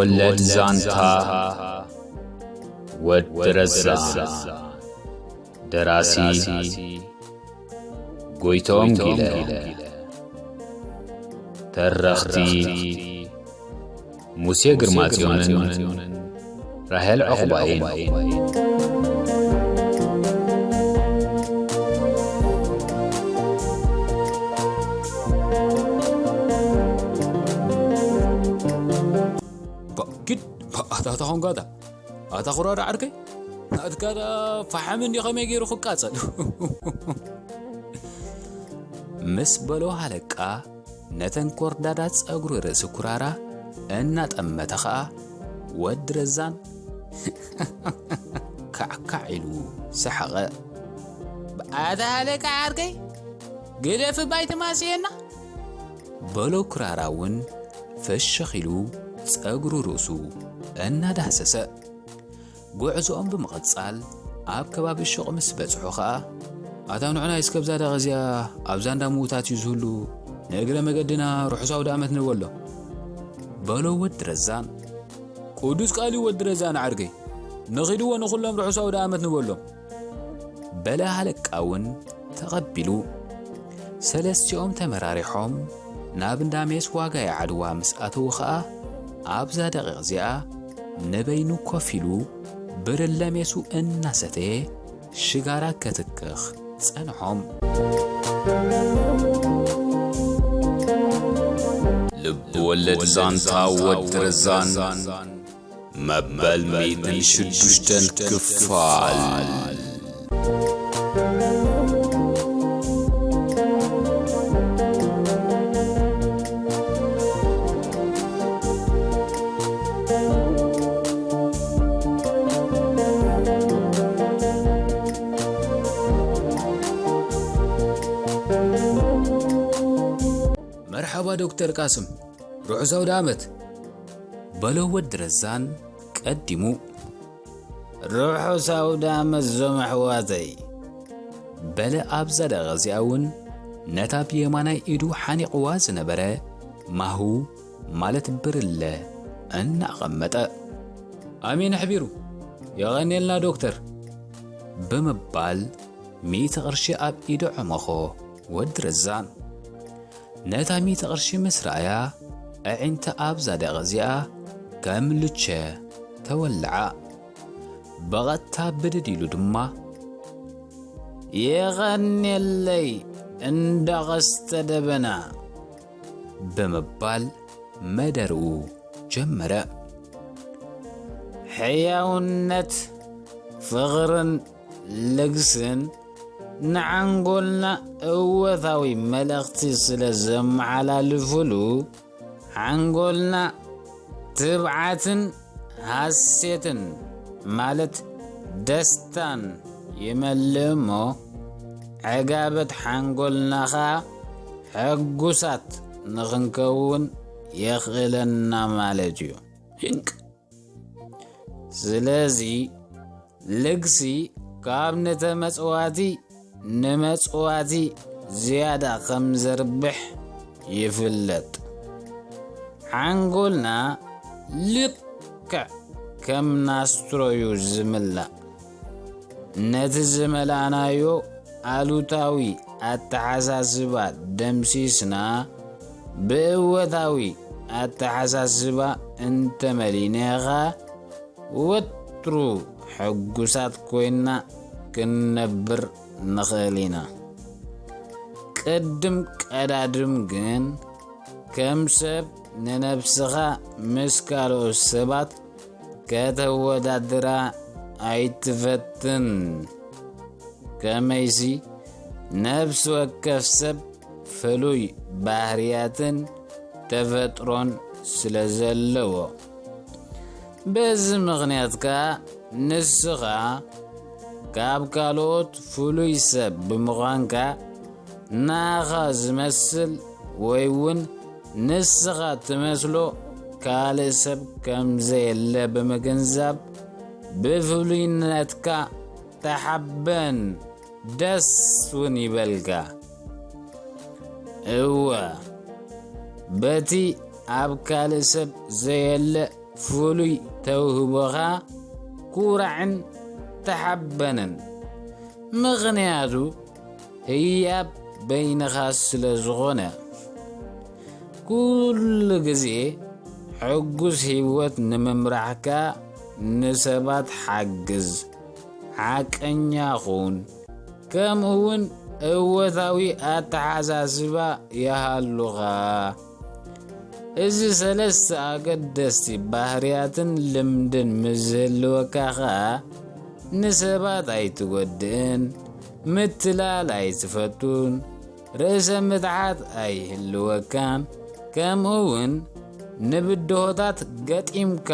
ወለድ ዛንታ ወዲ ረዛ። ደራሲ ጎይቶም ጊለ። ተረኽቲ ሙሴ ግርማጽዮንን ራሄል ዕቑባይን። ባ-፣ ኪድ፣ ባ-፣ ኣታ፣ ኣታ ኾንካ ኣታ። ኣታ ኹራራ ዓርከይ፣ ናትካ ደኣ ፈሓም እንዲ ከመይ ገይሩ ክቃጸል? ምስ በሎ ሃለቃ፣ ነተን ኮርዳዳ ጸጉሪ ርእሲ ኩራራ እናጠመተ ኸኣ፣ ወዲ ረዛን ካዕካዕ ኢሉ ሰሓቐ። ኣታ ሃለቃ ዓርከይ፣ ግደፍ ባይ ትማስየና። በሎ ኩራራ እውን ፍሽኽ ኢሉ ጸጉሪ ርእሱ እናዳህሰሰ። ጉዕዞኦም ብምቕጻል ኣብ ከባቢ ሹቕ ምስ በጽሑ ኸኣ፣ ኣታ ንዑና እስከ ኣብዛ ደቕ እዚኣ ኣብዛ እንዳ ምዉታት እዩ ዝህሉ፣ ንእግረ መገድና ርሑስ ኣውደ ኣመት ንበሎ። በሎ ወዲ ረዛን። ቅዱስ ቃል እዩ ወዲ ረዛን ዓርከይ፣ ንኺድዎ ንኹሎም ርሑስ ኣውደ ኣመት ንበሎም። በለ ሃለቃ እውን ተቐቢሉ። ሰለስቲኦም ተመራሪሖም ናብ እንዳ ሜስ ዋጋ የዓድዋ ምስ ኣተዉ ኸኣ፣ ኣብዛ ደቂቕ እዚኣ ንበይኑ ኮፍ ኢሉ ብርለ ሜሱ እናሰተየ ሽጋራ ከትክኽ ጸንሖም። ልብ ወለድ ዛንታ ወዲ ረዛን መበል ሚእትን ሽዱሽተን ክፋል። መርሓባ ዶክተር ቃስም፣ ርሑስ ኣውደ ኣመት። በሎ ወዲ ረዛን ቀዲሙ። ርሑስ ኣውደ ኣመት ዞም ኣሕዋተይ። በለ ኣብዛ ደቂቕ እዚኣ እውን ነታ ብየማናይ ኢዱ ሓኒቕዋ ዝነበረ ማሁ ማለት ብርለ እናቐመጠ። ኣሜን ኣሕቢሩ። የቐንየልና ዶክተር። ብምባል ሚእቲ ቅርሺ ኣብ ኢዱ ዐመኾ ወዲ ረዛን። ነታ ሚእቲ ቅርሺ ምስ ረኣያ፣ ኣዒንታ ኣብዛ ደቒቕ እዚኣ ከም ልቸ ተወልዓ። ብቐጥታ ብድድ ኢሉ ድማ፣ "የቐንየለይ እንዳ ቀስተ ደበና" ብምባል መደርኡ ጀመረ። ሕያውነት፣ ፍቕርን ልግስን ንዓንጎልና እወታዊ መልእኽቲ ስለ ዘመሓላልፉሉ፣ ሓንጎልና ትብዓትን ሃሴትን፣ ማለት ደስታን ይመልእ እሞ፣ ዕጋበት ሓንጎልና ኸኣ ሕጉሳት ንኽንከውን የኽእለና ማለት እዩ። ህንቅ። ስለዚ፣ ልግሲ ካብ ንተመጽዋቲ ንመጽዋቲ ዝያዳ ከም ዘርብሕ ይፍለጥ። ሓንጎልና ልክዕ ከም ናስትሮዩ ዝምላእ። ነቲ ዝመላእናዮ ኣሉታዊ ኣተሓሳስባ ደምሲስና፣ ብእወታዊ ኣተሓሳስባ እንተመሊእናዮ ኸኣ፣ ወትሩ ሕጉሳት ኮይንና ክንነብር ንኽእል ኢና። ቅድም ቀዳድም ግን፣ ከም ሰብ ንነብስኻ ምስ ካልኦት ሰባት ከተወዳድራ ኣይትፈትን። ከመይሲ፣ ነፍሲ ወከፍ ሰብ ፍሉይ ባህርያትን ተፈጥሮን ስለ ዘለዎ። በዚ ምኽንያት ከኣ፣ ንስኻ ካብ ካልኦት ፍሉይ ሰብ ብምዃንካ፣ ንኣኻ ዝመስል ወይ እውን ንስኻ ትመስሎ ካልእ ሰብ ከም ዘየለ ብምግንዛብ፣ ብፍሉይነትካ ተሓበን፣ ደስ እውን ይበልካ። እወ፣ በቲ ኣብ ካልእ ሰብ ዘየለ ፍሉይ ተውህቦኻ ኩራዕን ተሓበንን። ምኽንያቱ ህያብ በይንኻ ስለ ዝኾነ። ኩሉ ግዜ ሕጉስ ህይወት ንምምራሕ ከኣ ንሰባት ሓግዝ፣ ሓቀኛ ኹን፣ ከምኡ እውን እወታዊ ኣተሓሳስባ ይሃሉኻ። እዚ ሰለስተ ኣገደስቲ ባህርያትን ልምድን ምስ ዝህልወካ ኸኣ ንሰባት ኣይትጎድእን፣ ምትላል ኣይትፈቱን፣ ርእሰ ምትሓት ኣይህልወካን፣ ከምኡ እውን ንብድሆታት ገጢምካ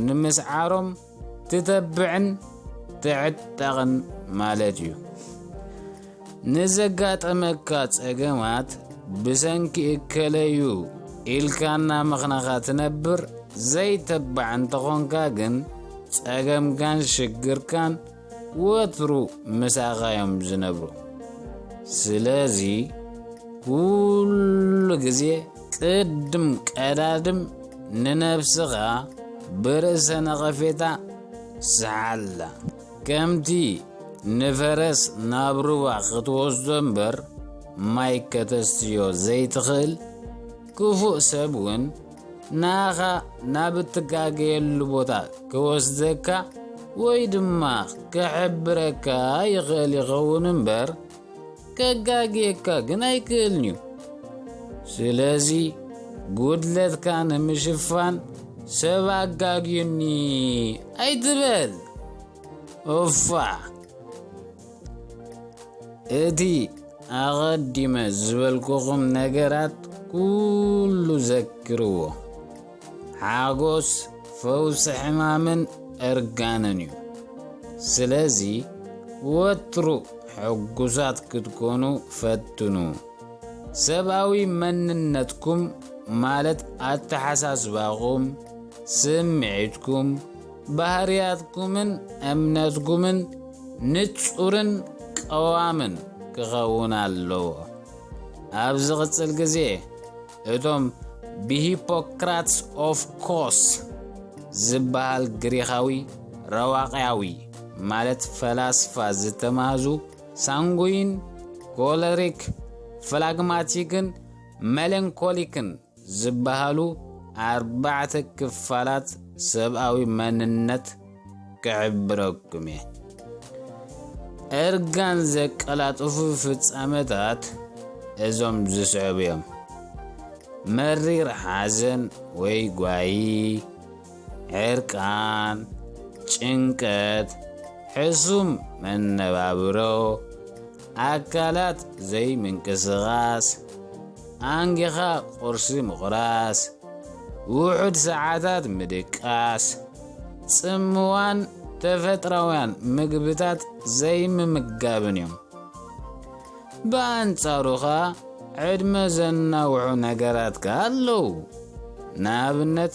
ንምስዓሮም ትተብዕን ትዕጠቕን ማለት እዩ። ንዘጋጠመካ ጸገማት ብሰንኪ እከለዩ ኢልካ እናመኽነኻ ትነብር ዘይተባዕ እንተኾንካ ግን፣ ጸገምካን ሽግርካን ወትሩ ምሳኻ እዮም ዝነብሩ። ስለዚ ኩሉ ግዜ ቅድም ቀዳድም ንነብስኻ ብርእሰ ነቐፌታ ስሓላ። ከምቲ ንፈረስ ናብ ሩባ ክትወስዶ እምበር ማይ ከተስትዮ ዘይትኽእል ክፉእ ሰብ እውን ንኣኻ ናብ እትጋገየሉ ቦታ ክወስደካ ወይ ድማ ክሕብረካ ይኽእል ይኸውን እምበር፣ ከጋግየካ ግን ኣይክእልን እዩ። ስለዚ ጉድለትካ ንምሽፋን ሰብ ኣጋግዩኒ ኣይትበል። ኡፋ! እቲ ኣቐዲመ ዝበልኩኹም ነገራት ኩሉ ዘክርዎ። ሓጎስ ፈውሲ ሕማምን እርጋንን እዩ። ስለዚ ወትሩ ሕጉሳት ክትኮኑ ፈትኑ። ሰብኣዊ መንነትኩም ማለት ኣተሓሳስባኹም፣ ስምዒትኩም፣ ባህርያትኩምን እምነትኩምን ንጹርን ቀዋምን ክኸውን ኣለዎ። ኣብ ዝቕጽል ግዜ እቶም ብሂፖክራትስ ኦፍ ኮስ ዝበሃል ግሪኻዊ ረዋቕያዊ ማለት ፈላስፋ ዝተማህዙ ሳንጉይን፣ ኮለሪክ፣ ፍላግማቲክን መለንኮሊክን ዝበሃሉ ኣርባዕተ ክፋላት ሰብኣዊ መንነት ክሕብረኩም እየ። እርጋን ዘቀላጥፉ ፍጻመታት እዞም ዝስዕቡ እዮም። መሪር ሓዘን ወይ ጓሂ፣ ዕርቃን፣ ጭንቀት፣ ሕሱም መነባብሮ፣ ኣካላት ዘይምንቅስቓስ፣ ኣንጊኻ ቁርሲ ምቑራስ፣ ውሑድ ሰዓታት ምድቃስ፣ ጽምዋን ተፈጥራውያን ምግብታት ዘይምምጋብን እዮም። ብኣንጻሩ ኸኣ ዕድመ ዘናውሑ ነገራት ከኣ ኣለዉ። ንኣብነት፣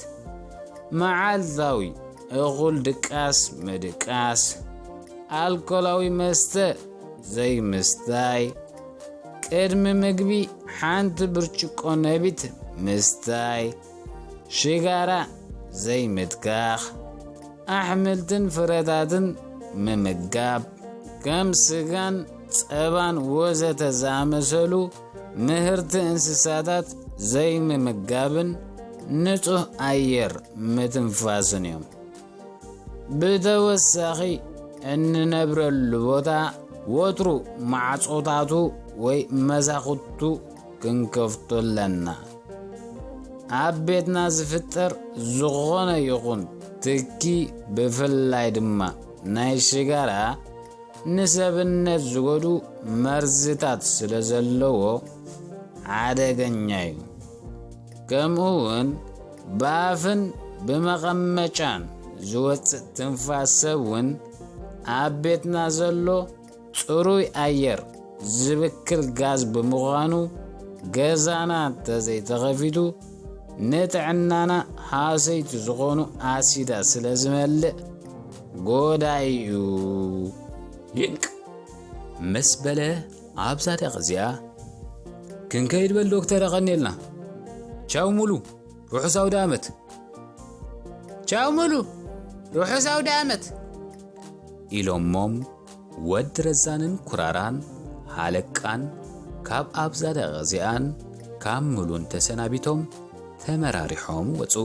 መዓልታዊ እኹል ድቃስ ምድቃስ፣ ኣልኮላዊ መስተ ዘይምስታይ፣ ቅድሚ ምግቢ ሓንቲ ብርጭቆ ነቢት ምስታይ፣ ሽጋራ ዘይምትካኽ፣ ኣሕምልትን ፍረታትን ምምጋብ፣ ከም ስጋን ጸባን ወዘተ ዝኣመሰሉ ምህርቲ እንስሳታት ዘይምምጋብን ንጹህ ኣየር ምትንፋስን እዮም። ብተወሳኺ፣ እንነብረሉ ቦታ ወትሩ ማዕጾታቱ ወይ መሳኹቱ ክንከፍቶ ኣለና። ኣብ ቤትና ዝፍጠር ዝኾነ ይኹን ትኪ፣ ብፍላይ ድማ ናይ ሽጋራ፣ ንሰብነት ዝጎዱ መርዝታት ስለ ዘለዎ ሓደገኛ እዩ። ከምኡ እውን ብኣፍን ብመቐመጫን ዝወጽእ ትንፋስ ሰብ እውን ኣብ ቤትና ዘሎ ጽሩይ ኣየር ዝብክል ጋዝ ብምዃኑ፣ ገዛና እንተዘይተኸፊቱ ንጥዕናና ሃሰይቲ ዝኾኑ ኣሲዳት ስለ ዝመልእ ጎዳኢ እዩ። ድንቅ! ምስ በለ ኣብዛ ደቂ እዚኣ ክንከይድ በል ዶክተር፣ የቐንየልና። ቻው ሙሉ፣ ርሑስ ኣውደ ዓመት። ቻው ሙሉ፣ ርሑስ ኣውደ ዓመት። ኢሎሞም ወዲ ረዛንን ኩራራን ሃለቃን ካብ ኣብዛ ደቂቕ እዚኣን ካብ ሙሉን ተሰናቢቶም ተመራሪሖም ወጹ።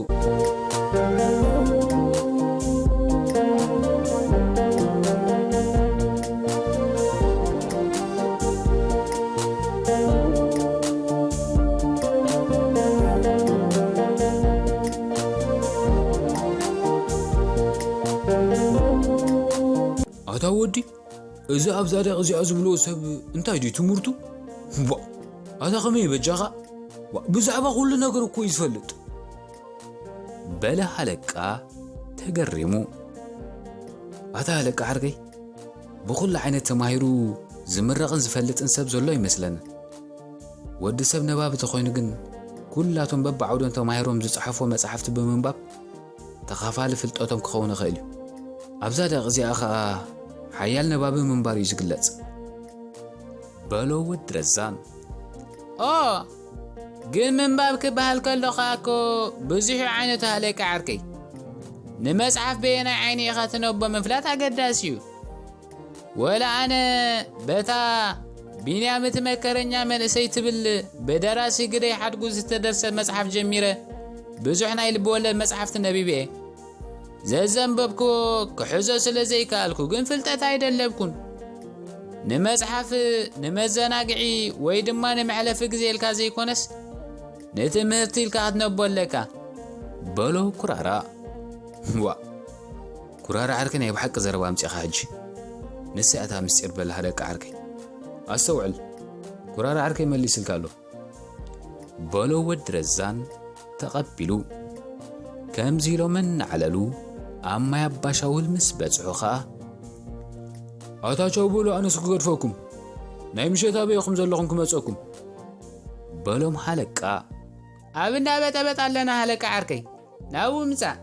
ኣታ ወዲ፣ እዚ ኣብዛ ደቕ እዚኣ ዝብልዎ ሰብ እንታይ ድዩ ትምህርቱ? ዋ፣ ኣታ ከመይ በጃኻ? ዋ፣ ብዛዕባ ኩሉ ነገር እኮ እዩ ዝፈልጥ። በለ ሃለቃ ተገሪሙ። ኣታ ሃለቃ ዓርከይ፣ ብኹሉ ዓይነት ተማሂሩ ዝምረቕን ዝፈልጥን ሰብ ዘሎ ይመስለኒ። ወዲ ሰብ ነባቢ ተኾይኑ ግን፣ ኩላቶም በብዓውዶም ተማሂሮም ዝጸሓፎ መጻሕፍቲ ብምንባብ ተኻፋሊ ፍልጠቶም ክኸውን ይኽእል እዩ። ኣብዛ ደቂ እዚኣ ኸኣ ሓያል ነባቢ ምንባር እዩ ዝግለጽ። በሎ ወዲ ረዛን። ኦ፣ ግን ምንባብ ክበሃል ከሎ ኸኣ እኮ ብዙሕ እዩ ዓይነቱ ሃለቃ ዓርከይ። ንመጽሓፍ በየናይ ዓይኒ ኢኻ ትነቦ ምፍላጥ ኣገዳሲ እዩ። ወላ ኣነ በታ ቢንያም እቲ መከረኛ መንእሰይ ትብል ብደራሲ ግደይ ሓድጉ ዝተደርሰት መጽሓፍ ጀሚረ ብዙሕ ናይ ልቢ ወለድ መጽሓፍቲ ነቢበ እየ። ዘዘንበብክዎ ክሕዞ ስለ ዘይከኣልኩ ግን ፍልጠት ኣይደለብኩን። ንመጽሓፍ ንመዘናግዒ ወይ ድማ ንመሕለፊ ግዜ ኢልካ ዘይኮነስ ንትምህርቲ ኢልካ ክትነቦ ኣለካ። በሎ ኩራራ። ዋ፣ ኩራራ ዓርከይ ናይ ብሓቂ ዘረባ ኣምጺእኻ ሕጂ። ንሳ እታ ምስጢር በላሃ ደቂ ዓርከይ። ኣስተውዕል፣ ኩራራ ዓርከይ መሊስልካ ኣሎ። በሎ ወዲ ረዛን ተቐቢሉ። ከምዚ ኢሎም እናዕለሉ ኣብ ማይ ኣባሻውል ምስ በጽሑ ኸኣ፣ ኣታ ቻው በሉ፣ ኣነስ ክገድፈኩም። ናይ ምሸት ኣበይ ኢኹም ዘለኹም ክመጸኩም? በሎም ሃለቃ። ኣብ እንዳ በጠበጥ ኣለና ሃለቃ ዓርከይ፣ ናብኡ ምጻእ።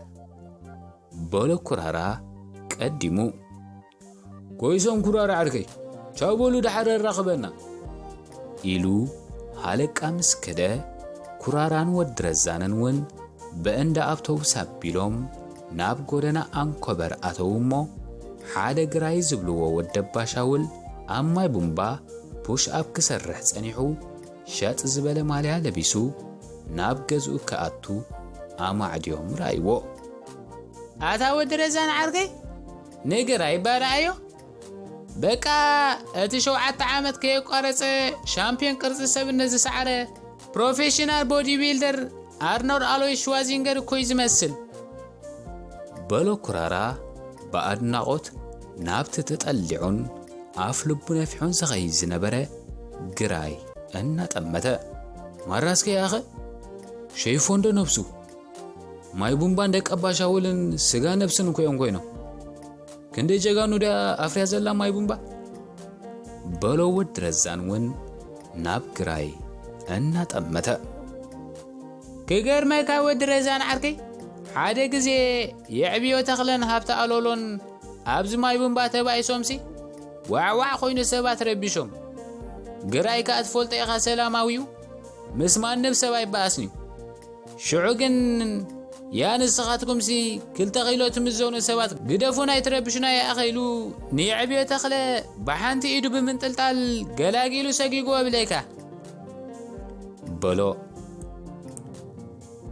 በሎ ኩራራ ቀዲሙ። ኮይሶም ኩራራ ዓርከይ፣ ቻው በሉ፣ ደሓር ኣራኽበና። ኢሉ ሃለቃ ምስ ከደ፣ ኩራራን ወዲ ረዛንን እውን ብእንዳ ኣውቶቡስ ኣቢሎም ናብ ጎደና ኣንኮበር ኣተዉ እሞ፣ ሓደ ግራይ ዝብልዎ ወዲ ኣባሻውል ኣብ ማይ ቡምባ ፑሽ ኣፕ ክሰርሕ ጸኒሑ፣ ሸጥ ዝበለ ማልያ ለቢሱ ናብ ገዝኡ ክኣቱ ኣማዕድዮም ረኣይዎ። ኣታ ወዲ ረዛን ዓርከይ፣ ንግራይ እባ ረኣዮ። በቃ፣ እቲ ሸውዓተ ዓመት ከየቋረጸ ሻምፒዮን ቅርጺ ሰብነት ዝሰዓረ ፕሮፌሽናል ቦዲ ቢልደር ኣርኖልድ ኣሎይስ ሽዋዚንገር እኮ እዩ ዝመስል። በሎ ኩራራ ብኣድናቖት ናብቲ ተጠሊዑን ኣፍ ልቡ ነፊሑን ዝኸይድ ዝነበረ ግራይ እናጠመተ። ማራስከ ያኸ ሸይፎንዶ ነብሱ? ማይ ቡምባን ደቂ ኣባሻውልን ስጋ ነብስን እኮ እዮም ኮይኖም። ክንደይ ጀጋኑ ድያ ኣፍርያ ዘላ ማይ ቡምባ? በሎ ወዲ ረዛን እውን ናብ ግራይ እናጠመተ። ክገርመካ ወዲ ረዛን ዓርከይ፣ ሓደ ግዜ የዕብዮ ተኽለን ሃብተ ኣሎሎን ኣብዚ ማይ ቡምባ ተባኢሶምሲ ዋዕዋዕ ኮይኑ ሰባት ረቢሾም። ግራይ ከኣ ትፈልጦ ኢኻ ሰላማዊ እዩ፣ ምስ ማንም ሰብ ኣይበኣስን እዩ። ሽዑ ግን ያ ንስኻትኩምሲ ክልተ ኪሎ ትምዘኑ ሰባት ግደፉና ኣይትረብሹና ይኣኸ ኢሉ ንየዕብዮ ተኽለ ብሓንቲ ኢዱ ብምንጥልጣል ገላጊሉ ሰጊጉ ኣብለካ። በሎ።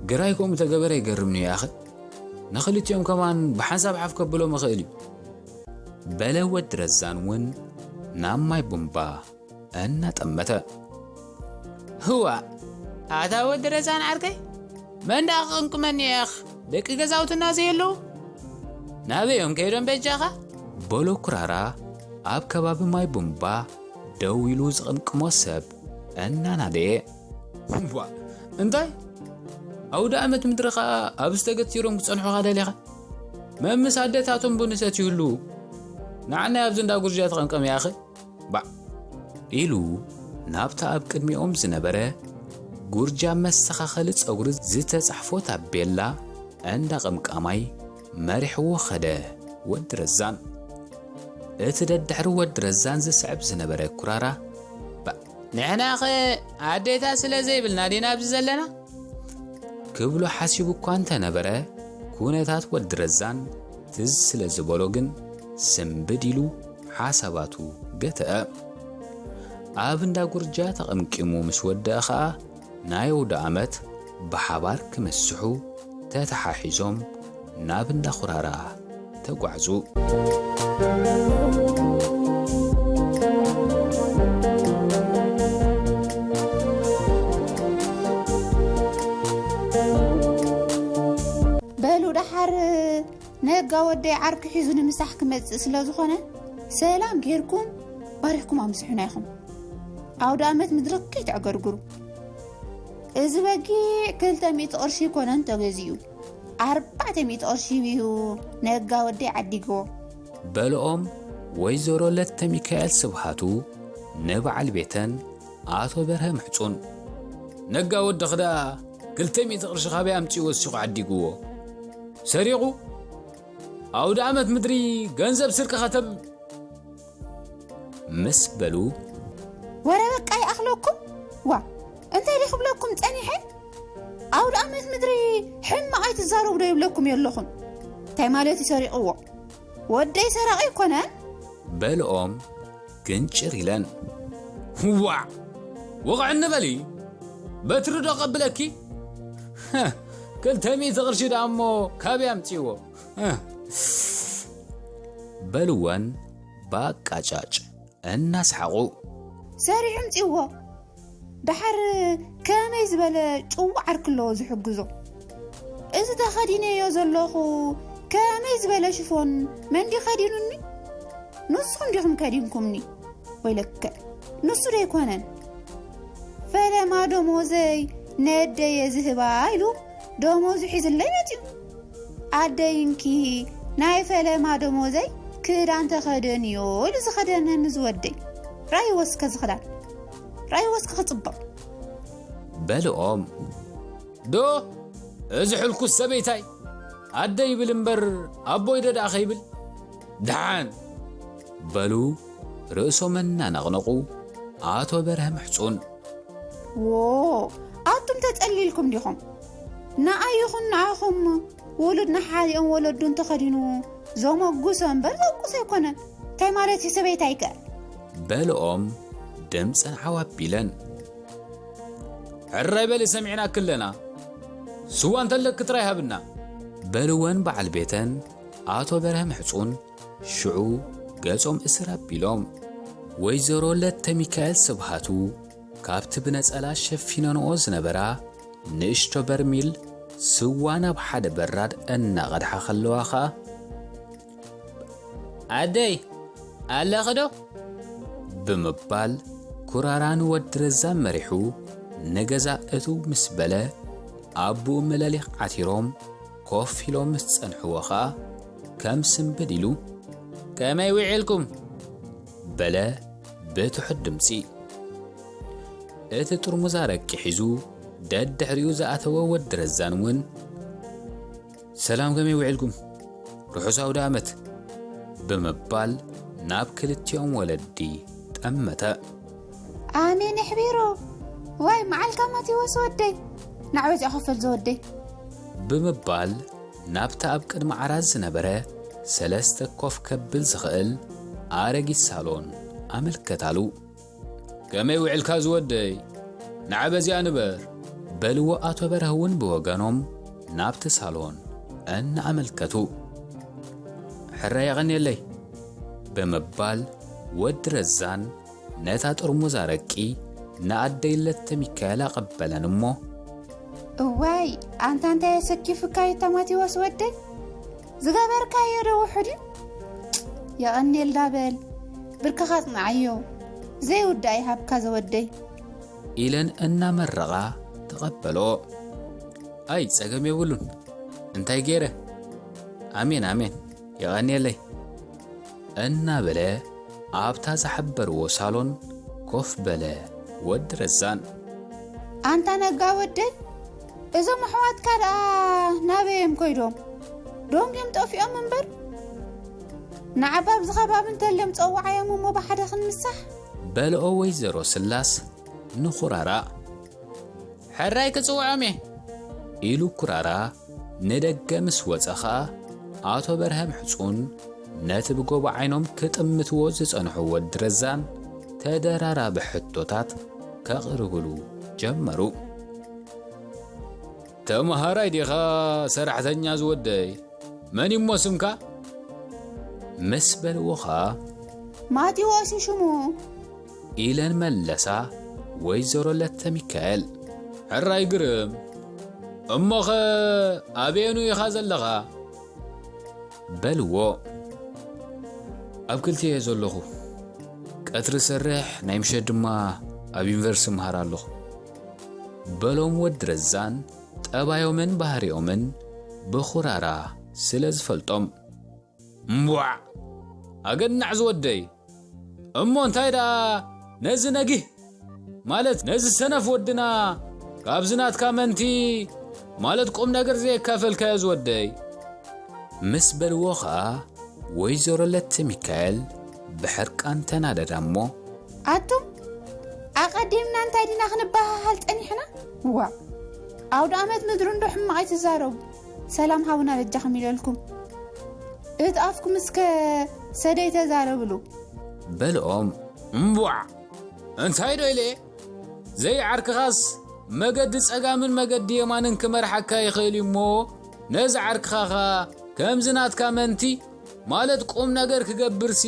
ግራይ ከምኡ ተገበረ ይገርምኒ ይኣኸ። ንኽልቲኦም ከማን ብሓንሳብ ሓፍ ከብሎም ይኽእል እዩ። በለ ወዲ ረዛን እውን ናብ ማይ ቡምባ እናጠመተ። ህዋ፣ ኣታ ወዲ ረዛን ዓርከይ፣ መን ደኣ ክቕንቅመኒ እያኽ? ደቂ ገዛውትና ዘየለዉ? ናበይ እዮም ከይዶም በጃኻ? በሎ ኩራራ ኣብ ከባቢ ማይ ቡምባ ደው ኢሉ ዝቕንቅሞ ሰብ እናናደየ። ዋ፣ እንታይ? ኣውደ ኣመት ምድሪ ኸኣ ኣብዚ ተገቲሮም ክጸንሑኻ ደሊኻ? መምስ ኣደታቶም ቡን ይሰትዩ ህልዉ? ንዓናይ ኣብዚ እንዳ ጉርጃ ትቐንቀም እያኸ? ባዕ ኢሉ ናብታ ኣብ ቅድሚኦም ዝነበረ ጉርጃ መስተኻኸሊ ጸጉሪ ዝተጻሕፎ ታቤላ እንዳ ቀምቃማይ መሪሕዎ ኸደ ወዲ ረዛን። እቲ ደድሕሪ ወዲ ረዛን ዝስዕብ ዝነበረ ኩራራ፣ ባዕ ንሕናኸ ኣዴታት ስለ ዘይብልና ዲና ኣብዚ ዘለና? ክብሎ ሓሲቡ እኳ እንተነበረ፣ ኩነታት ወዲ ረዛን ትዝ ስለ ዝበሎ ግን ስምብድ ኢሉ ሓሳባቱ ገተአ። ኣብ እንዳ ጉርጃ ተቐምቂሙ ምስ ወደአ ኸኣ ናይ ኣውደ ኣመት ብሓባር ክምስሑ ተተሓሒዞም ናብ እንዳ ኹራራ ተጓዕዙ። በሉ ደሓር ነጋ ወደይ ዓርኪ ሒዙ ንምሳሕ ክመጽእ ስለ ዝኾነ ሰላም ጌርኩም ባሪኽኩም ኣምስሑና ኢኹም። ኣውደ ኣመት ምድሪ ከይተዕገርግሩ። እዚ በጊዕ ክልተ ሚእቲ ቅርሺ ይኮነን ተገዚኡ፣ ኣርባዕተ ሚእቲ ቅርሺ እዩ ነጋ ወደይ ዓዲግዎ። በልኦም ወይዘሮ ለተ ሚካኤል ስብሃቱ ንበዓል ቤተን ኣቶ በርሀ ምሕጹን። ነጋ ወድኺ ደኣ ክልተ ሚእቲ ቅርሺ ካበይ ኣምጺኡ ወሲኹ ዓዲግዎ? ሰሪቑ? ኣውደ ኣመት ምድሪ ገንዘብ ስርቂ ከተም ምስ በሉ። ወረ በቃ ይኣኽለኩም። ዋ፣ እንታይ ደይ ክብለኩም ጸኒሐ? ኣውደ ኣመት ምድሪ ሕማቕ ኣይትዛረቡ ዶ ይብለኩም የለኹን? እንታይ ማለት እዩ ሰሪቕዎ? ወደይ ሰራቒ ኣይኮነን። በልኦም ግንጭር ኢለን። ዋዕ! ወቕዕኒ በሊ። በትሪ ዶ ቀብለኪ? ክልተ ሚእቲ ቅርሺ ደኣ እሞ ካበይ ኣምጺእዎ? በልወን ባቃጫጭ እናሰሓቑ። ሰሪሑ ኣምጺእዎ። ደሓር ከመይ ዝበለ ጭዋ ዓርኪ ኣለዎ ዝሕግዞ? እዚ ተኸዲነዮ ዘለኹ ከመይ ዝበለ ሽፎን መንዲ ከዲኑኒ? ንስኹም ዲኹም ከዲንኩምኒ? ወይለከ ንሱ ዶ ኣይኮነን? ፈለማ ደሞዘይ ነደየ ዝህባ ኢሉ ደሞዙ ሒዝለይ መጺኡ። ኣደይ እንኪ ናይ ፈለማ ደሞዘይ ክዳን ተኸደንዮ ኢሉ ዝኸደነኒ ዝወደይ። ራእይዎ እስከ ዝኽዳን። ራእይዎ እስከ ክጽብቕ። በልኦም። ዶ እዚ ሕልኩስ ሰበይታይ ኣደ ይብል እምበር ኣቦይ ዶ ደኣ ከይብል? ደሓን በሉ ርእሶም እናነቕነቑ ኣቶ በርሀ ምሕጹን። ዎ፣ ኣቱም ተጸሊልኩም ዲኹም? ንኣይ ይኹን ንኣኹም ውሉድ ንሓዲኦም ወለዱ እንተኸዲኑ ዘመጉሶ እምበር ዘውቅሶ ኣይኮነን። እንታይ ማለት እዩ ሰበይታይከ? በልኦም ድምፀን ዓው ኣቢለን። ሕራይ በሊ ሰሚዕናኪ ኣለና። ስዋ እንተለኪ ጥራይ ሃብና። በልወን በዓል ቤተን ኣቶ በርሀ ምሕጹን ሽዑ ገጾም እስር ኣቢሎም። ወይዘሮ ለተ ሚካኤል ስብሃቱ ካብቲ ብነጸላ ሸፊነንኦ ዝነበራ ንእሽቶ በርሚል ስዋ ናብ ሓደ በራድ እናቐድሓ ከለዋ ኸኣ፣ ኣደይ፣ ኣለኺ ዶ? ብምባል ኩራራ ንወዲ ረዛን መሪሑ ንገዛ እትው ምስ በለ፣ ኣቦኡ መለሊኽ ዓቲሮም ኮፍ ኢሎም ምስ ጸንሕዎ ኸኣ ከም ስምብድ ኢሉ፣ ከመይ ውዒልኩም? በለ ብትሑት ድምጺ። እቲ ጥርሙዝ ኣረቂ ሒዙ ደድሕሪኡ ዝኣተወ ወዲ ረዛን እውን፣ ሰላም ከመይ ውዒልኩም? ርሑስ ኣውደ ኣመት ብምባል ናብ ክልቲኦም ወለዲ ጠመተ። ኣሜን ኣሕቢሩ። ዋይ መዓልካ ማቴዎስ ወደይ፣ ንዓበዚኣ ኮፈል ዝወደይ። ብምባል ናብቲ ኣብ ቅድሚ ዓራት ዝነበረ ሰለስተ ኮፍ ከብል ዝኽእል ኣረጊት ሳሎን ኣመልከታሉ። ከመይ ውዕልካ ዝወደይ? ንዓበዚኣ ንበር። በልዎ ኣቶ በርሀ እውን ብወገኖም ናብቲ ሳሎን እናኣመልከቱ። ሕራይ የቐንየለይ ብምባል ወዲ ረዛን ነታ ጥርሙዝ ኣረቂ ንኣደይ ለተ ሚካኤል ኣቐበለን እሞ፣ እዋይ ኣንታ እንታይ ኣሰኪፉካ እዩ እታ ማቴዎስ ወደይ? ዝገበርካዮ ዶ ውሑድ እዩ? የቐንየልና በል ብርክኻ ኣጽንዓዮ ዘይውዳእ ይሃብካ ዘወደይ። ኢለን እናመረቓ ተቐበልኦ። ኣይ ጸገም የብሉን እንታይ ገይረ? ኣሜን ኣሜን የቐንየለይ። እናበለ ኣብታ ዝሓበርዎ ሳሎን ኮፍ በለ ወዲ ረዛን። ኣንታ ነጋ ወደይ እዞም ኣሕዋትካ ደኣ ናበይ እዮም ከይዶም? ዶም ድዮም ጠፊኦም እምበር ንዓባብ ዝኸባቢ እንተልዮም ጸውዓዮም እሞ ብሓደ ክንምሳሕ። በልኦ ወይዘሮ ስላስ ንኹራራ። ሕራይ ክጽውዖም እየ ኢሉ ኩራራ ንደገ ምስ ወጸ ኸኣ፣ ኣቶ በርሀ ምሕጹን ነቲ ብጎቦ ዓይኖም ክጥምትዎ ዝጸንሑ ወዲ ረዛን ተደራራቢ ሕቶታት ከቕርብሉ ጀመሩ። "ተመሃራይ ዲኻ ሰራሕተኛ ዝወደይ? መን እሞ ስምካ?" ምስ በልዎ ኸኣ፣ "ማቴዎስ እዩ ሽሙ" ኢለን መለሳ ወይዘሮ ለተ ሚካኤል። "ሕራይ ግርም፣ እሞኸ ኣበየኑ ኢኻ ዘለኻ?" በልዎ። "ኣብ ክልተ እየ ዘለኹ። ቀትሪ ሰርሕ፣ ናይ ምሸት ድማ ኣብ ዩኒቨርሲቲ እምሃር ኣለኹ" በሎም ወዲ ረዛን፣ ጠባዮምን ባህሪኦምን ብኹራራ ስለ ዝፈልጦም። "እምቧዕ! ኣገናዕ ዝወደይ! እሞ እንታይ ደኣ ነዚ ነጊህ፣ ማለት ነዚ ሰነፍ ወድና ካብዚ ናትካ መንቲ፣ ማለት ቁም ነገር ዘየካፈልካዮ ዝወደይ?" ምስ በልዎ ኸኣ፣ ወይዘሮ ለተ ሚካኤል ብሕርቃን ተናደዳ እሞ፣ "ኣቱም ኣቐዲምና እንታይ ዲና ክንበሃሃል ጸኒሕና? ዋእ! ኣውደ ኣመት ምድሪ እንዶ ሕማቕ ኣይትዛረቡ። ሰላም ሃቡና በጃኹም ኢለልኩም። እቲ ኣፍኩም እስከ ሰደይ ተዛረብሉ" በልኦም። "እምቧዕ! እንታይ ዶ ኢለ? ዘይዓርክኻስ መገዲ ጸጋምን መገዲ የማንን ክመርሓካ ይኽእል እዩ እሞ፣ ነዚ ዓርክኻኻ ከምዚ ናትካ መንቲ፣ ማለት ቁም ነገር ክገብርሲ፣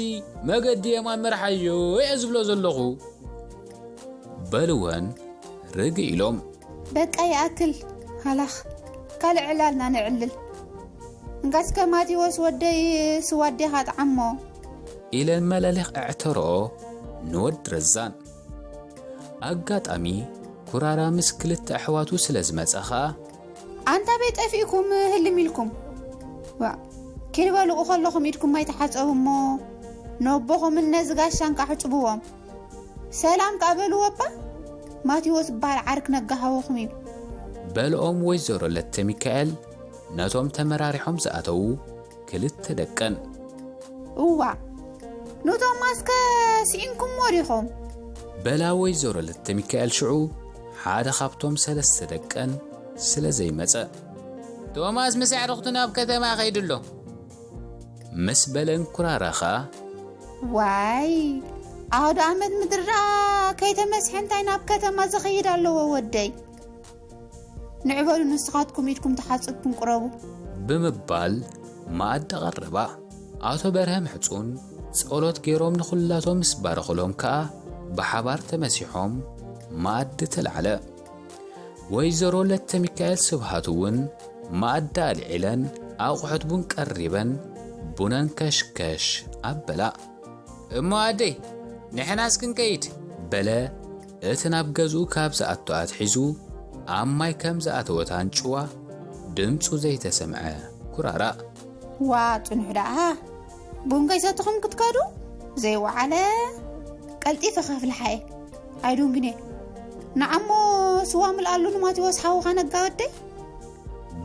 መገዲ የማን መርሓዮ እየ ዝብሎ ዘለኹ" በልወን ርግእ ኢሎም። "በቃ ይኣክል፣ ሃላኽ፣ ካልእ ዕላልና ነዕልል። እንጋስከ ማቴዎስ ወደይ፣ ስዋ ኣዴኻ ጥዓሞ" ኢለን መለሊኽ ኣዕተርኦ ንወዲ ረዛን። ኣጋጣሚ ኩራራ ምስ ክልተ ኣሕዋቱ ስለ ዝመጸ ኸኣ፣ "ኣንታ በይ ጠፊእኩም ህልም ኢልኩም? ዋእ፣ ኪድ በልኡ ከለኹም ኢድኩም ኣይተሓጸቡ እሞ፣ ነቦኹምን ነዚ ጋሻን ከኣ ሕጽብዎም። ሰላም ከኣ በልዎ እባ፣ ማቴዎስ ዝበሃል ዓርክ ነጋ ሃወኹም እዩ" በልኦም ወይዘሮ ለተ ሚካኤል ነቶም ተመራሪሖም ዝኣተዉ ክልተ ደቀን። "እዋ፣ ንቶማስከ ስኢንኩሞ ዲኹም?" በላ ወይዘሮ ለተ ሚካኤል ሽዑ ሓደ ካብቶም ሰለስተ ደቀን ስለ ዘይመጸ። "ቶማስ ምስ ኣዕሩኽቱ ናብ ከተማ ከይዱ ኣሎ" ምስ በለን ኩራራ ኸኣ፣ "ዋይ፣ ኣውደ ኣመት ምድሪ ደኣ ከይተመስሐ እንታይ ናብ ከተማ ዝኸይድ ኣለዎ ወደይ? ንዕበሉ ንስኻትኩም ኢድኩም ተሓጽብኩም ቅረቡ" ብምባል መኣዲ ቀረባ። ኣቶ በርሀ ምሕጹን ጸሎት ገይሮም ንኹላቶም ምስ ባረኹሎም ከኣ ብሓባር ተመሲሖም መኣዲ ተላዕለ። ወይዘሮ ለተ ሚካኤል ስብሃት እውን መኣዲ ኣልዒለን ኣቑሑት ቡን ቀሪበን ቡነን ከሽከሽ ኣበላ። "እሞ ኣደይ፣ ንሕናስ ክንከይድ?" በለ እቲ ናብ ገዝኡ ካብ ዝኣቱ ኣትሒዙ ኣብ ማይ ከም ዝኣተወት ኣንጭዋ ድምጹ ዘይተሰምዐ ኩራራ። "ዋ፣ ጽንሑ ደኣ፣ ቡን ከይሰተኹም ክትከዱ? ዘይወዓለ ቀልጢፈ ከፍልሓ እየ። ኣይዱንግን እየ። ንዓሞ ስዋ ምልኣሉ ንማቴዎስ ሓውኻ ነጋ ወደይ?"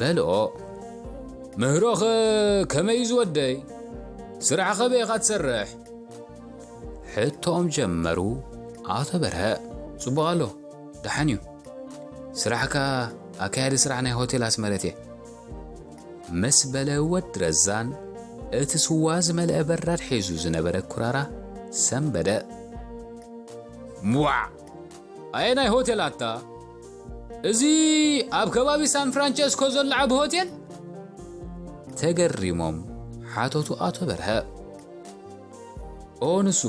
በልኦ። "ምህሮኸ ከመይ እዩ ዝወደይ? ስራሕኸ በይኻ ትሰርሕ?" ሕቶኦም ጀመሩ ኣቶ በርሀ። "ጽቡቕ ኣሎ፣ ደሓን እዩ። ስራሕካ ኣካያዲ ስራሕ ናይ ሆቴል ኣስመረት እየ" ምስ በለ ወዲ ረዛን እቲ ስዋ ዝመልአ በራድ ሒዙ ዝነበረ ኩራራ ሰንበደ። "ዋዕ! ኣየናይ ሆቴል ኣታ? እዚ ኣብ ከባቢ ሳን ፍራንቸስኮ ዘሎ ዓቢ ሆቴል?" ተገሪሞም ሓተቱ ኣቶ በርሀ። "ኦ፣ ንሱ"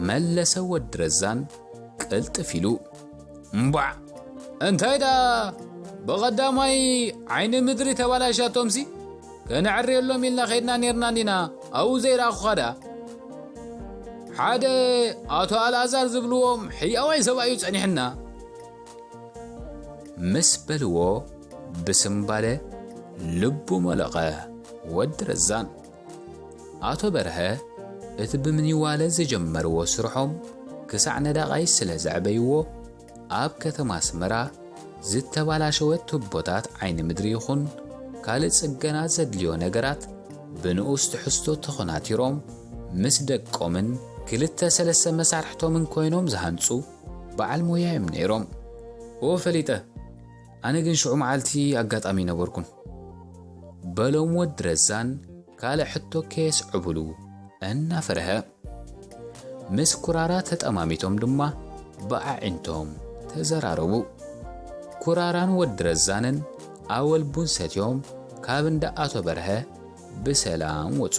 መለሰ ወዲ ረዛን ቅልጥፍ ኢሉ። "እምቧዕ! እንታይ ደኣ ብቐዳማይ ዓይኒ ምድሪ ተባላሻቶምሲ ከነዕርየሎም ኢልና ኸይድና ኔርና እንዲና ኣብኡ ዘይረኣኹኻ ደኣ? ሓደ ኣቶ ኣልኣዛር ዝብልዎም ሕያዋይ ሰብኣይ እዩ ጸኒሕና" ምስ በልዎ ብስምባለ ልቡ መለቐ ወዲ ረዛን። ኣቶ በርሀ እቲ ብምኒዋለ ዝጀመርዎ ስርሖም ክሳዕ ነዳቓይ ስለ ዘዕበይዎ፣ ኣብ ከተማ ኣስመራ ዝተባላሸወ ቱቦታት ዓይኒ ምድሪ ይኹን ካልእ ጽገና ዘድልዮ ነገራት ብንኡስ ትሕዝቶ ተኾናቲሮም ምስ ደቆምን ክልተ ሰለስተ መሳርሕቶምን ኮይኖም ዝሃንጹ በዓል ሞያ እዮም ነይሮም። እወ ፈሊጠ፣ ኣነ ግን ሽዑ መዓልቲ ኣጋጣሚ ነበርኩን። በሎም ወዲ ረዛን ካልእ ሕቶ ከየስዕብሉ እናፈርሀ። ምስ ኩራራ ተጠማሚቶም ድማ ብኣዒንቶም ተዘራረቡ። ኩራራን ወዲ ረዛንን ኣወል ቡን ሰትዮም ካብ እንዳ ኣቶ በርሀ ብሰላም ወጹ።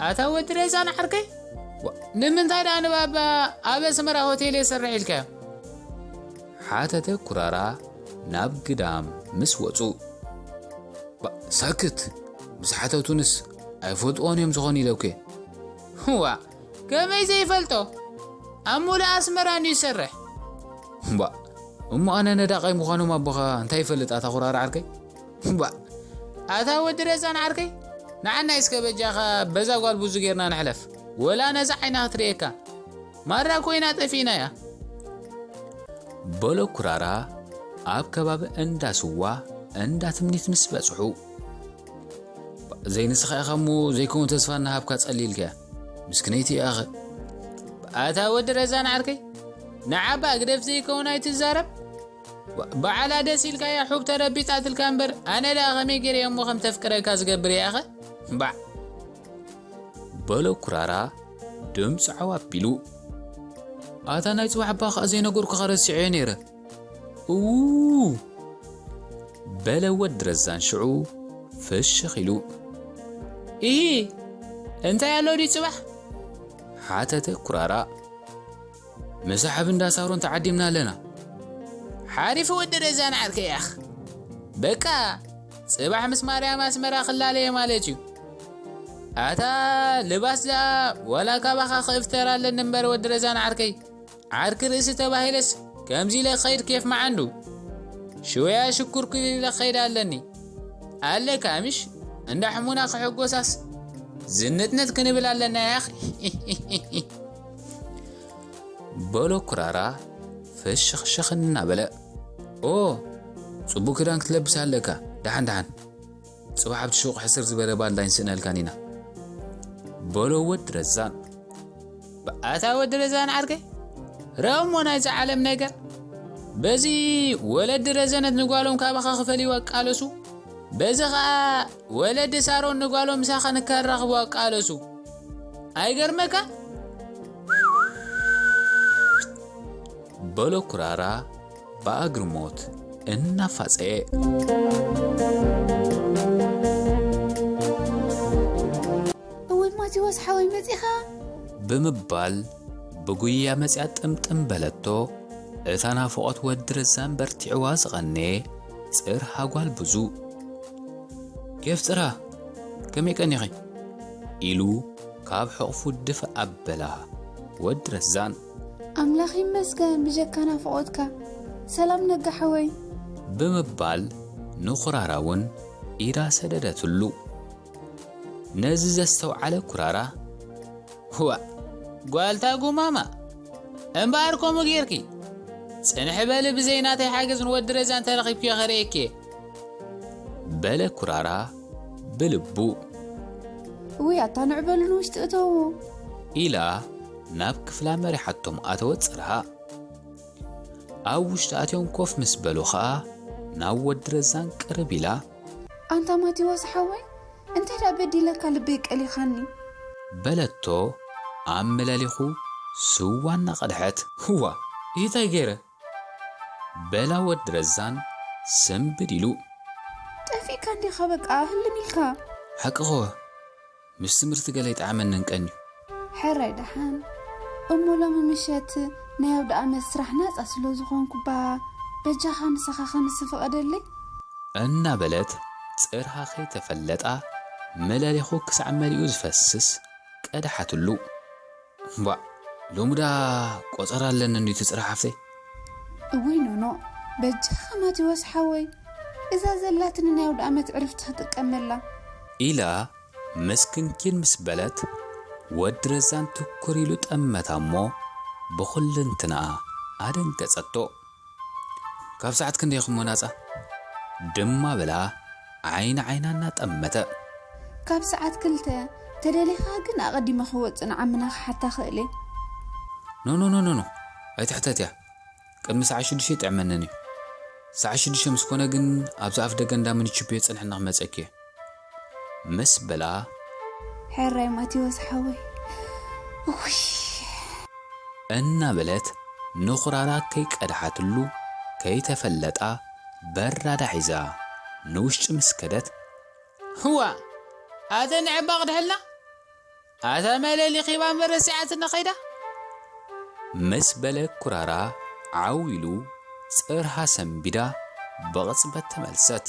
ኣታ ወዲ ረዛን ዓርከይ፣ ዋ፣ ንምንታይ ደኣ ንባባ ኣብ ኣስመራ ሆቴል የሰርሕ ኢልካዮ? ሓተተ ኩራራ ናብ ግዳም ምስ ወጹ። ባ፣ ሳክት! ምስ ሓተቱንስ ኣይፈልጥዎን እዮም ዝኾኑ ኢለኩ። ዋ፣ ከመይ ዘይፈልጦ? ኣብ ሙሉእ ኣስመራ እንድዩ ዝሰርሕ። ባ፣ እሞ ኣነ ነዳቓይ ምዃኖም ኣቦኻ እንታይ ይፈልጥ ኣታ ኩራራ ዓርከይ? ባ፣ ኣታ ወዲ ረዛን ዓርከይ፣ ንዓና እስከ በጃኻ በዛ ጓል ቡዙ ጌርና ንሕለፍ። ወላ ነዛ ዓይና ክትርእየካ። ማራ ኮይና ጠፊእና እያ። በሎ ኩራራ ኣብ ከባቢ እንዳ ስዋ እንዳ ትምኒት ምስ በጽሑ። ዘይንስኻ ኢኻ እሞ ዘይከውን ተስፋ እናሃብካ ጸሊልካ። ምስክነይቲ ኢኻ። ኣታ ወዲ ረዛን ዓርከይ፣ ንዓባ ግደፍ ዘይከውን ኣይትዛረብ። ባ-፣ ባዕላ ደስ ኢልካያ ሑብ ተረቢጣትልካ እምበር፣ ኣነ ደኣ ከመይ ገይረ እሞ ከም ተፍቅረካ ዝገብር እያ ኸ? ባዕ። በሎ ኩራራ ድምፁ ዓው ኣቢሉ። ኣታ ናይ ጽባሕ እባ ኸኣ ዘይነገርኩኻ ረሲዐዮ ነይረ። እዉ! በለ ወዲ ረዛን ሽዑ ፍሽኽ ኢሉ። ኢሂ! እንታይ ኣሎ ድዩ ጽባሕ? ሓተተ ኩራራ። ምሳሕ ኣብ እንዳ ሳሮን ተዓዲምና ኣለና። ሓሪፍ ወዲ ረዛን ዓርከይ ያኽ። በቃ፣ ጽባሕ ምስ ማርያም ኣስመራ ክላለየ ማለት እዩ። ኣታ ልባስ ደኣ ዋላ ካባኻ ክእፍተር ኣለኒ እምበር ወዲ ረዛን ዓርከይ። ዓርኪ ርእሲ ተባሂለስ ከምዚ ኢለ ክኸይድ ኬፍ መዓንዱ። ሽወያ ሽኩር ክብል ኢለ ክኸይድ ኣለኒ። ኣለካ ምሽ? እንዳ ሕሙና ክሕጎሳስ ዝንጥንጥ ክንብል ኣለና ያኽ። በሎ ኩራራ ፍሽኽሽኽ እናበለ። ኦ፣ ጽቡቕ ክዳን ክትለብስ ኣለካ። ደሓን ደሓን። ጽባሕ ኣብቲ ሹቕ ሕስር ዝበለ ባልዳ ኣይንስእነልካን ኢና። በሎ ወዲ ረዛን። ኣታ ወዲ ረዛን ዓርከይ፣ ረእሞ ናይዚ ዓለም ነገር። በዚ ወለዲ ረዘነት ንጓሎም ካባኻ ክፈልይዋ ቃለሱ። በዚ ኸኣ ወለዲ ሳሮን ንጓሎም ምሳኻ ንከራኽብዋ ቃለሱ። ኣይገርመካ? በሎ ኩራራ ብኣግርሞት እናፋጸየ። እወ ማቴዎስ ሓወይ መጺኻ? ብምባል ብጉያ መጺኣ ጥምጥም በለቶ። እታ ናፍቖት ወዲ ረዛን በርቲዕዋ ዝቐነየ ጽርሃ ጓል ብዙ። ኬፍ ጽርሃ፣ ከመይ ቀኒኺ? ኢሉ ካብ ሕቑፉ ድፍእ ኣበላ ወዲ ረዛን። ኣምላኽ ይመስገን ብጀካ ናፍቖትካ። ሰላም ነጋ ሓወይ። ብምባል ንኹራራ እውን ኢዳ ሰደደትሉ። ነዚ ዘስተውዓለ ኩራራ፣ ዋእ፣ ጓልታ ጉማማ፣ እምበኣር ከምኡ ጌርኪ? ጽንሒ በሊ፣ ብዘይ ናተይ ሓገዝ ንወዲ ረዛን ተረኺብክዮ ከርእየኪ እየ። በለ ኩራራ ብልቡ። እውይ፣ ኣታ ንዕ በሉ ንውሽጢ እተዉ። ኢላ ናብ ክፍላ መሪሓቶም ኣተወት ጽርሃ። ኣብ ውሽጢ ኣትዮም ኮፍ ምስ በሉ ኸኣ ናብ ወዲ ረዛን ቅርብ ኢላ። ኣንታ ማቴዎስ ሓወይ፣ እንታይ ደኣ በዲለካ ልበይ ቀሊኻኒ? በለቶ ኣመላሊኹ ስዋ እናቐድሐት። ህዋ፣ እንታይ ገይረ? በላ ወዲ ረዛን ስንብድ ኢሉ። ጠፊእካ እንዲኻ በቃ ህልም ኢልካ። ሓቅኸ፣ ምስ ትምህርቲ ገለ ይጠዓመንን ቀንዩ። ሕራይ ደሓን። እሞ ሎሚ ምሸት ናይ ኣውደ ኣመት ስራሕ ናጻ ስለ ዝኾንኩባ በጃኻ ንስኻ ከንስ ፍቐደለይ። እናበለት ጽርሃ ከይተፈለጣ መለሊኹ ክሳዕ መሊኡ ዝፈስስ ቀድሓትሉ። እምባእ፣ ሎሚ ደኣ ቆጸራ ኣለኒ እንድዩ እቲ ጽርሃ ሓፍተይ። እውይ ኖኖ፣ በጃኻ ማቴዎስ ሓወይ፣ እዛ ዘላትኒ ናይ ኣውደ ኣመት ዕርፍቲ ክጥቀመላ። ኢላ ምስ ክንኪን ምስ በለት፣ ወዲ ረዛን ትኩር ኢሉ ጠመታ እሞ ብኹልንትንኣ ኣደንገጸቶ። ካብ ሰዓት ክንደይ ኢኹም ወናጻ? ድማ በላ ዓይኒ ዓይና እናጠመተ። ካብ ሰዓት ክልተ ተደሊኻ ግን ኣቐዲመ ክወጽእ ንዓምና ክሓታ ክእል እየ። ኖ ኖ ኖ ኖ ኖ ኣይትሕተትያ። ቅድሚ ሰዓ ሽዱሽተ ይጥዕመንን እዩ። ሰዓ ሽዱሽተ ምስ ኮነ ግን ኣብዚ ኣፍ ደገ እንዳ ምንችብዮ ጽንሕና ክመጸኪ እየ። ምስ በላ ሕራይ ማቴዎስ ሓወይ። ውይ እናበለት ንኹራራ ከይቀድሓትሉ ከይተፈለጣ በራዳ ሒዛ ንውሽጢ ምስ ከደት፣ ህዋ ኣተ ንዕባ ቅድሕልና ኣታ መለሊ ኺባ መረሲዓትና ኸይዳ። ምስ በለ ኩራራ ዓው ኢሉ ጽርሃ ሰንቢዳ ብቕጽበት ተመልሰት።